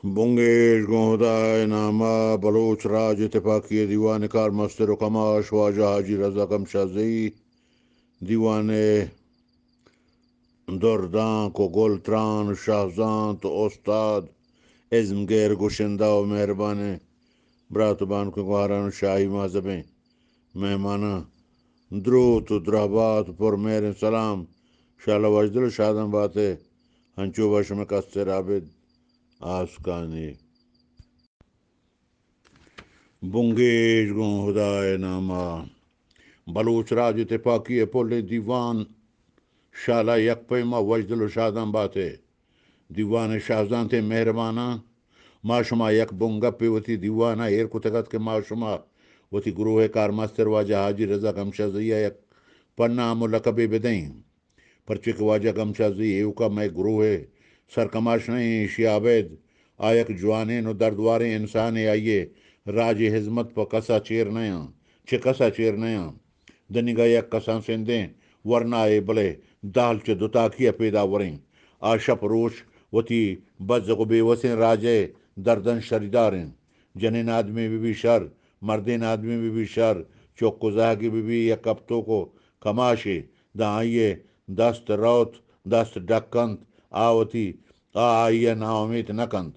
بنگیج گوں ہدائے ناما۔ بلوچ راج تپاکی دیوان کارمستر و کماش واجہ حاجی رضا گمشازئی، دیوان دردانک و گل تران و شہزانت و استاد ازمگر گشندہ و مہربانیں برات و بانکیں گوہران و شاہی مہذبیں مہماناں، دروت و درہبات و پر مہریں سلام۔ شالا وشدل و شادان باتے۔ ہنچو بہ شمئے کستر عابد آسکانی۔ بنگیج گوں ہدائے ناما۔ بلوچ راج تپاکی پلیں دیوان شالا یک پیما وشدل و شادان باتے۔ دیوان شہزانتیں مہرباناں، ما شما یک بنگپے وتی دیوان ء ایر کتگ ات کہ ما شما وتی گروہ ء کارمستر واجہ حاجی رضا گمشازئی ء یک پنام و لقبے بدئیں، پرچے کہ واجہ گمشازئی ایوکا مئے گروہ ء سرکماش نہ ایں، ایشی ء ابید آ یک جوانین و دردواریں انسانے، آئی ء راجی ہزمت پہ کسا چیر نیاں، چہ کسا چیر نیاں۔ دنیگا یک کسان سندیں ورنائے، بلے دہل چہ دوتاکی ء پیداوریں۔ آ شپ روچ وتی بزگ و بے وسیں راجئے دردن شریداریں۔ جنین آدمی بہ بی شر، مردین آدمی بہ بی شر، چک و زہگی بہ بی یک کپتوک و کماشے، داں آئیئے دست روت، دست ڈک کنت، آ وتی، آ آئیئے ناامیت نہ کنت۔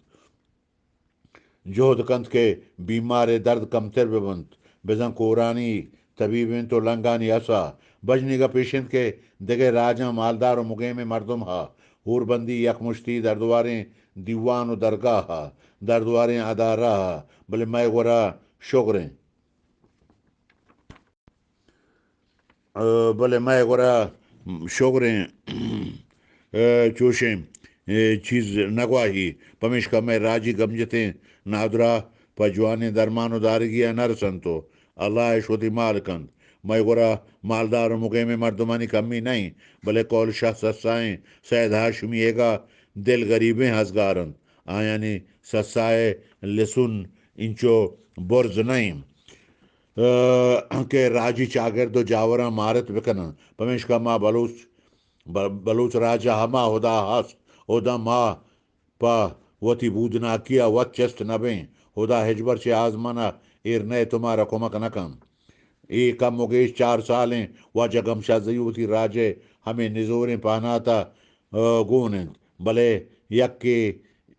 جہد کنت کہ بیمارئے درد کمتر بہ بنت، بزاں کورانی طبیب انت و لنگانی اسا۔ بژنی گپ ایش انت کہ دگہ راجاں مالدار و مگیمیں مردم ہا، ہوربندی یک مشتی دردواریں دیوان و درگاہ ہا، دردواریں ادارہ ہا، بلے مئے گورا شگریں۔ ء بلے مئے گورا شگریں، ء چوشیں، ء چیز نگواہی، پمیشکا مئے راجی گمجتیں نادراہ پہ جوانیں درمان و دارگی ء نہ رسنت و اللہ اش وتی مال کنت۔ مئے گورا مالدار و مگیمیں مردمانی کمی نہ انت، بلے قول شاہ سسائیں سید ہاشمی ایگا دل گریبیں ہزگار انت۔ آیانی سسائے لسون انچو برز نہ انت۔ ء کہ راجی چاگرد و جاوراں مارت بکناں۔ پمیشکا ما بلوچ، ب-، بلوچ راج ء ہما ہدا ہست، ہدا ما پہ وتی بودناکی ء وت چست نہ بیں۔ ہدا ہچبر چہ آزمان ء ایر نئیت و مارا کمک نہ کنت۔ اے کم و گیش چار سالیں واجہ گمشازئی وتی راج ء ہمے نزوریں پہنات ء گون انت، بلے یکے،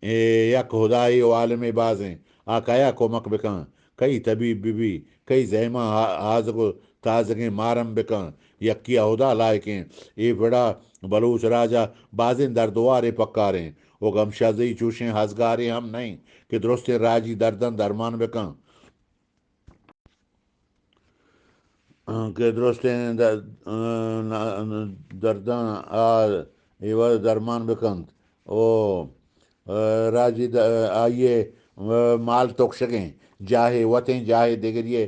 اے، یک ہدائے و عالمے بازیں، آ کیا کمک بکن، کئی طبیب بہ بی، کئی زیماں ہا-، ہازگ و تازگیں مارم بکن، یکے ء ہدا لائکیں۔ اے پڑا بلوچ راج ء بازیں دردوارے پکاریں و گمشازئی چوشیں ہزگارے ہم نئیں کہ درستیں راجی درداں درمان بکن۔ کہ درستیں د-، درداں آ ایوز درمان بکنت۔ او راجی د-، آئی ء مال تکشگیں جاہے وتیں جاہے دگری ء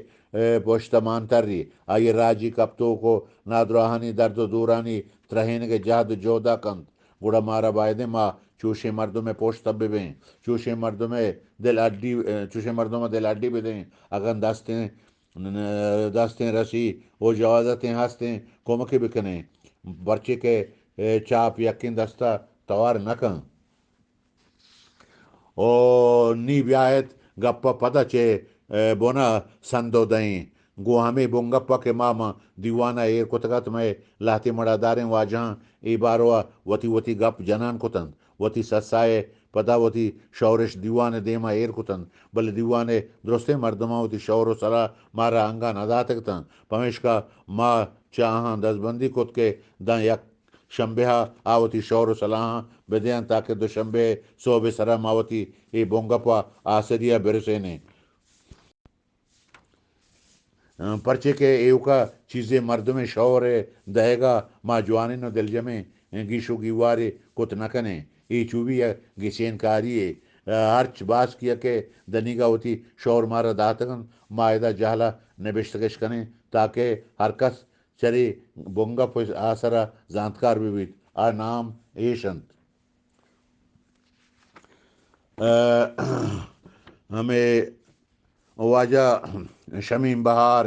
پشت ء مانتری، آئی ء راجی کپتوک و نادراہانی درد و دورانی ترہینگ ء جہد و جہدا کنت۔ گڑا مارا بایدیں ما چوشیں مردم ء پشت ء ببیں، چوشیں مردم ء دل اڈی، چوشیں مردم ء دل اڈی بدیں، اگن دستیں، دستیں رسی و جوازتیں ہستیں کمکے بکنیں، پرچے کہ چاپ یکیں دستا توار نہ کن۔ او نی بیایت گپ ء پد ء چہ، ء، بن ء سندو دئیں۔ گوں ہمے بنگپ ء کہ ما، ما دیوان ء ایر کتگ ات، مئے لہتیں مڑاداریں واجہاں اے بارو ء وتی وتی گپ جنان کت انت، وتی سسا ء پدا وتی شورش دیوان ء دیم ء ایر کت انت، بلے دیوان ء درستیں مردماں وتی شور و سلاہ مارا انگا نہ داتگ ات انت، پمیشکا ما چہ آہاں دزبندی کت کہ داں یک شمبے ء آ وتی شور و سلاہاں بدیاں تاکہ دوشمبے ء سہب ء سرا ما وتی اے بنگپ ء آسری ء برسینیں۔ پرچے کہ ایوکا چیزے مردمے شور ء دئیگا ما جوانین و دلجمیں گیش و گیوارے کت نہ کنیں۔ اے چو بی یک گچین کاری یے۔ ہرچ باسکی ء کہ دنیگا وتی شور مارا داتگ انت، ما ادا جہلا نبشتگش کنیں تاکہ ہر کس چرے بنگپ ء آسرا زانتکار بہ بیت۔ آ نام ایش انت۔ ء ہمے واجہ شمیم بہار،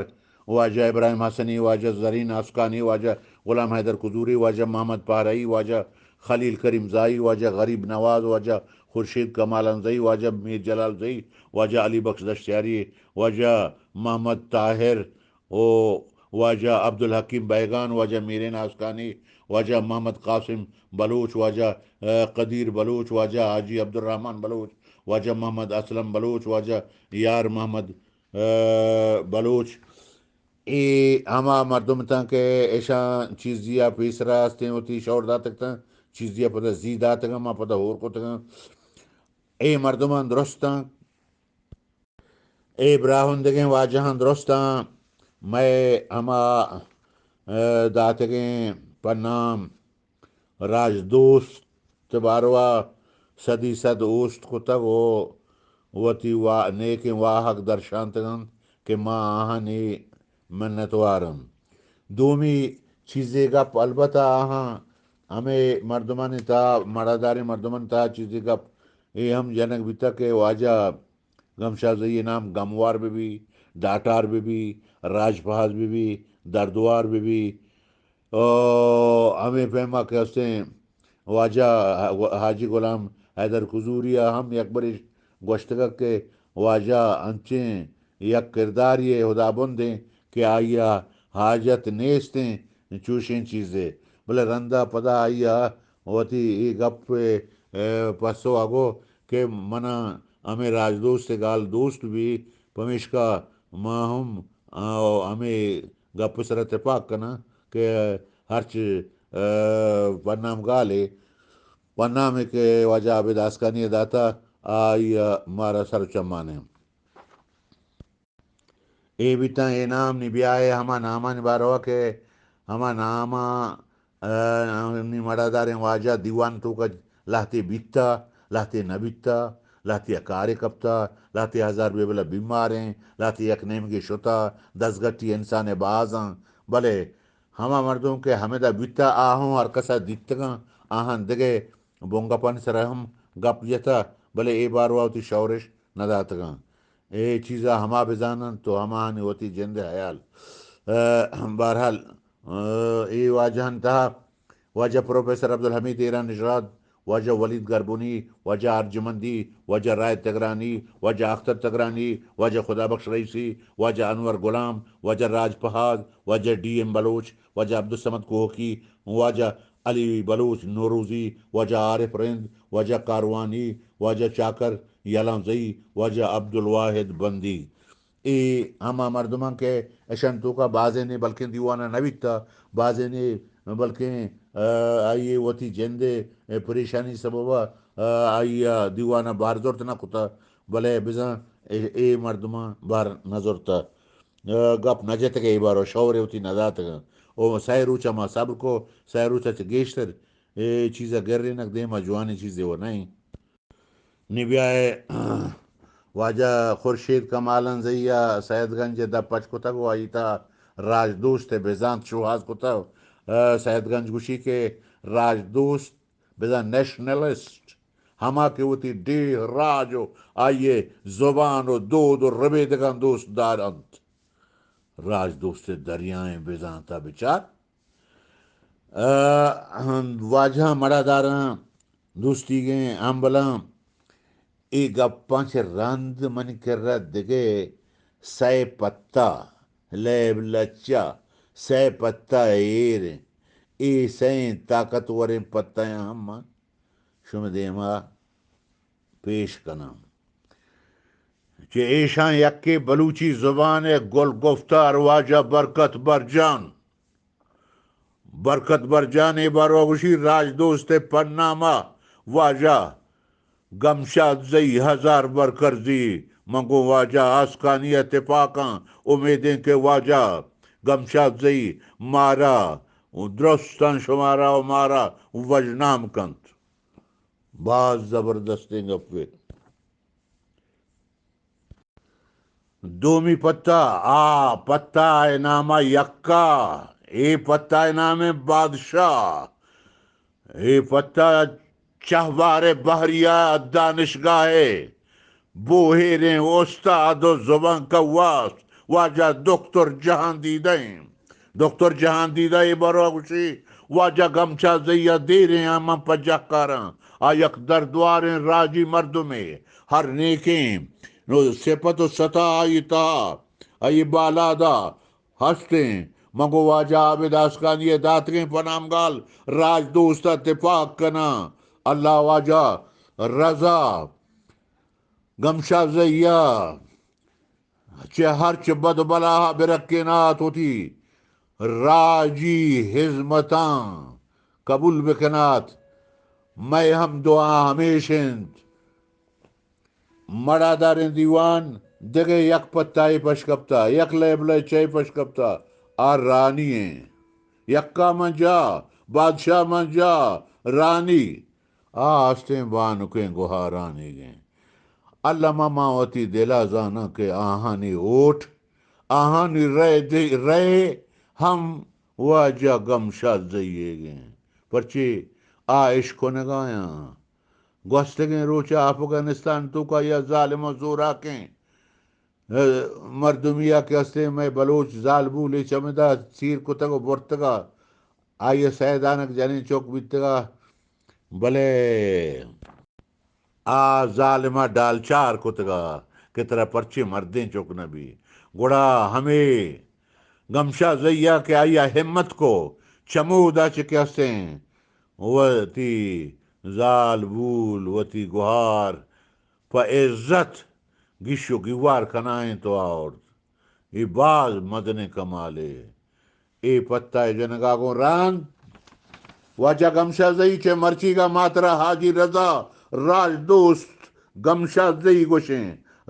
واجہ ابراہیم حسنی، واجہ زرین آسکانی، واجہ غلام حیدر کزوری، واجہ محمد پارہی، واجہ خلیل کریم زائی، واجہ غریب نواز، واجہ خورشید کمالان زئی، واجہ میر جلال زئی، واجہ علی بخش دشتیاری، واجہ محمد طاہر، او واجہ عبدالحکیم بیگان، واجہ میرین آسکانی، واجہ محمد قاسم بلوچ، واجہ، ء، قدیر بلوچ، واجہ حاجی عبدالرحمن بلوچ، واجہ محمد اسلم بلوچ، واجہ یار محمد، ء، بلوچ۔ اے ہما مردم تاں کہ ایشاں چیزی ء پیسرا استیں وتی شور داتگ تاں، چیزی ء پدا زی داتگاں، ما پدا ہور کتگاں۔ اے مردماں درستاں، اے براہندگیں واجہاں درستاں، مئے ہما، ء، داتگیں پنام راجدوست باروا صدی صد اوست کتگ و وتی وا-، نیکیں واہگ درشانتگ انت کہ ما آہانی منتوار ایں۔ دومی چیزے گپ، البتہ آہاں ہمے مردمانی تہا، مڑاداریں مردمانی تہا چیزے گپ اے ہم جنگ بیتگ کہ واجہ گمشادزئی ء نام گموار بہ بی، ڈاٹار بہ بی، راجپہاز بہ بی، دردوار بہ بی۔ او ہمے پیما کہ استیں واجہ حاجی غلام حیدر کزوری ء ہم یک برے گوشتگ کہ واجہ انچیں یک کرداری ء ہدابندیں کہ آئی ء حاجت نیستیں چوشیں چیزے، بلے رندا پدا آئی ء وتی اے گپ ء پسو ء گو کہ منا ہمے راجدوست ء گال دوست بی، پمیشکا ما ہم، آ، ہمے گپ ء سر ء تپاک کناں کہ ہرچ، آ، پنام گالے، پنامے کہ واجہ عابد آسکانی ء داتا، آئی ء مارا سر چمانیں۔ اے بیتاں اے نام، نی بیائے ہما نامانی باروا کہ ہما ناماں، آ، نی مڑاداریں واجہ دیوان توکا لہتے بیتا، لہتے نہ بیتا، لہتے ء کارے کپتا، لہتے ہزار بے بلا بیماریں، لہتے یک نیمگے شتا، دزگٹی انسان ء بازاں، بلے ہما مردم کہ ہمدا بیتا، آ ہوں ہر کسا دیتگاں، آہاں دگہ بنگپانی سرا ہم گپ جتا، بلے اے باروا وتی شورش نہ داتگاں۔ اے چیزا ہما بزاننت تو ہماہانی وتی جند ء حیال۔ ء، بہرحال، ء، اے واجہانی تہا واجہ پروفیسر عبدالحمید ایران نژاد، واجہ ولید گربنی، واجہ ارجمندی، واجہ رائد تگرانی، واجہ اختر تگرانی، واجہ خدا بخش رئیسی، واجہ انور غلام، واجہ راج پہاز، واجہ ڈی ایم بلوچ، واجہ عبدالصمد کوہکی، واجہ علی بلوچ نوروزی، واجہ عارف رند، واجہ کاروانی، واجہ چاکر یلانزئی، واجہ عبدالواحد بندی۔ اے ہما مردماں کہ اشان توکا بازینے بلکیں دیوانا نہ بیتا، بازینے بلکیں، آ، آئی ء وتی جند ء پریشانی سبب ء، آ، آئی ء دیوانا بہر زرت نہ کتا، بلے بزاں اے، اے مردماں بہر نہ زرتا۔ آ، گپ نہ جتگ اے بارو شور وتی نہ داتگ۔ او سئے روچ ما صبر کو، سئے روچ چہ گیشتر اے چیزا گرینگ دیما جوانیں چیزے و نہ انت۔ نی بیائے واجہ خورشید کمالنزئی ء سید گنج ء دپ پچ کتگ و آئی تہا راجدوست ء بزانت شوہاز کتگ۔ ء سید گنج گوشی کہ راجدوست بزاں نیشنلسٹ ہما کہ وتی ڈیھ، راج و آئی ء زبان و دود و ربیدگاں دوست دار انت۔ راجدوست ء دریائیں بزانت ء بچار۔ ء واجہاں مڑاداراں دوستیگیں ہمبلاں اے گپاں چہ رند منی کرا دگہ سئے پتہ، لیب لچہ، سئے پتہ ایر انت۔ اے سئیں طاقتوریں پتیاں ہم من شمئے دیما پیش کناں۔ چہ ایشاں یکے بلوچی زبان ء گل گفتار واجہ برکت برجان۔ برکت برجان اے باروا گوشی، راجدوست ء پنامہ واجہ گمشاد زئی ہزار برکرزی، من گوں واجہ آسکانی ء تپاکاں، امیدیں کہ واجہ گمشاد زئی مارا درستاں شمارا و مارا وژنام کنت۔ باز زبردستیں گپے۔ دومی پتہ، آ پتہ ء نام ء یکا، اے پتہ ء نام ء بادشاہ، اے پتہ چہبار ء بحریہ دانشگاہ ء بوہیریں استاد و زبان کواس واجہ دکتر جہاندیدہ ایں۔ دکتر جہاندیدہ اے باروا گوشی، واجہ گمشادزئی ءَ دیریں آ من پجاہ کاراں۔ آ یک دردواریں راجی مردمے، ہر نیکیں نو صفت و ستا آئی تہا، آئی بالادا ہستیں۔ من گوں واجہ عابد آسکانی ءِ داتگیں پنامگال راج دوست ءَ تپاک کناں۔ اللہ واجہ رضا گمشادزئی ءَ چہ ہرچ بد و بلاہ ءَ برکینات، وتی راجی ہزمتاں قبول بکنات۔ مئے ہم دعا ہمیش انت۔ مڑاداریں دیوان دگہ یک پتائے پش کپتا، یک لیبلے چے پش کپتا، آ رانی ایں۔ یکا من جا، بادشاہ من جا، رانی۔ آ ہستیں بانکیں گہارانیگیں۔ الما ما وتی دلا زاناں کہ آہانی اوٹ، آہانی رئے دے، رئے ہم واجہ گمشادزئی ئیگیں۔ پرچے آ اشکنگایاں۔ گوستگیں روچ ءَ افغانستان توکا یا ظالم و زوراکیں، ءَ، مردمی ءَ کہ ہستیں مئے بلوچ زالبولے چمدا سیر کتگ و برتگ ءَ، آئی ءِ سئے دانگ جنین چک بیتگ ءَ، بلے آ ظالم ءَ ڈالچار کتگ ءَ کہ ترا پرچے مردیں چک نہ بی۔ گڑا ہمے گمشادزئی ءَ کہ آئی ءَ ہمت کو، چمودا چہ کہ ہستیں وتی زالبول، وتی گہار پہ عزت گیش و گیوار کنائینت و آورت۔ اے باز مزنیں کمالے۔ اے پتائے جنگا گوں رند واجہ گمشادزئی چہ مرچیگا ماترا حاجی رضا راجدوست گمشادزئی گوشیں۔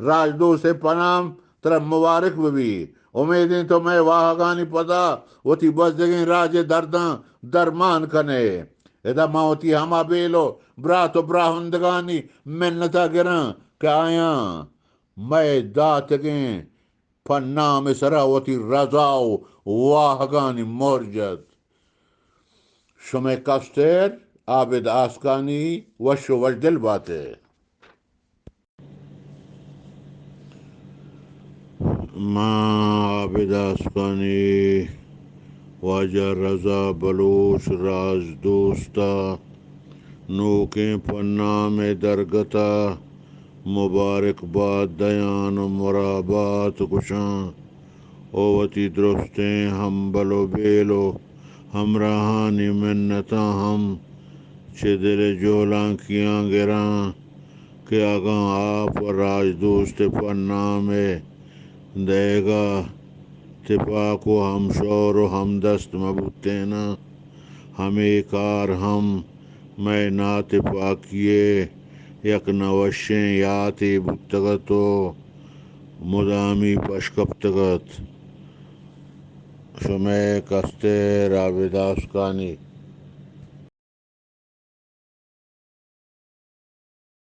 راجدوست ءِ پنام ترا مبارک بہ بی۔ امیدیں تو مئے واہگانی پدا وتی بزگیں راج ءِ درداں درمان کن ئے۔ ادا من وتی ہما بیل و برات و براہندگانی منت ءَ گراں کہ آیاں مئے داتگیں پنام ءِ سرا وتی رضا و واہگانی مہر جت۔ شمئے کستر عابد آسکانی وش و وشدل بات ئے۔ من عابد آسکانی واجہ رضا بلوچ راجدوست ءِ نوکیں پنام ءِ درگت ءَ مبارک بات دیان و مرابات گوشاں و وتی درستیں ہمبل و بیل و ہمراہانی منتاں ہم چہ دل ءِ جہلانکیاں گراں کہ اگاں آ پہ راجدوست ءِ پنام ءِ دئیگ ءَ تپاک و ہمشور و ہمدست مہ بوتیناں، ہمے کار ہم مئے ناتپاکی ءِ یک نہ وشیں یاتے بوتگ ات و مدامی پش کپتگ ات۔ شمئے کستر عابد آسکانی۔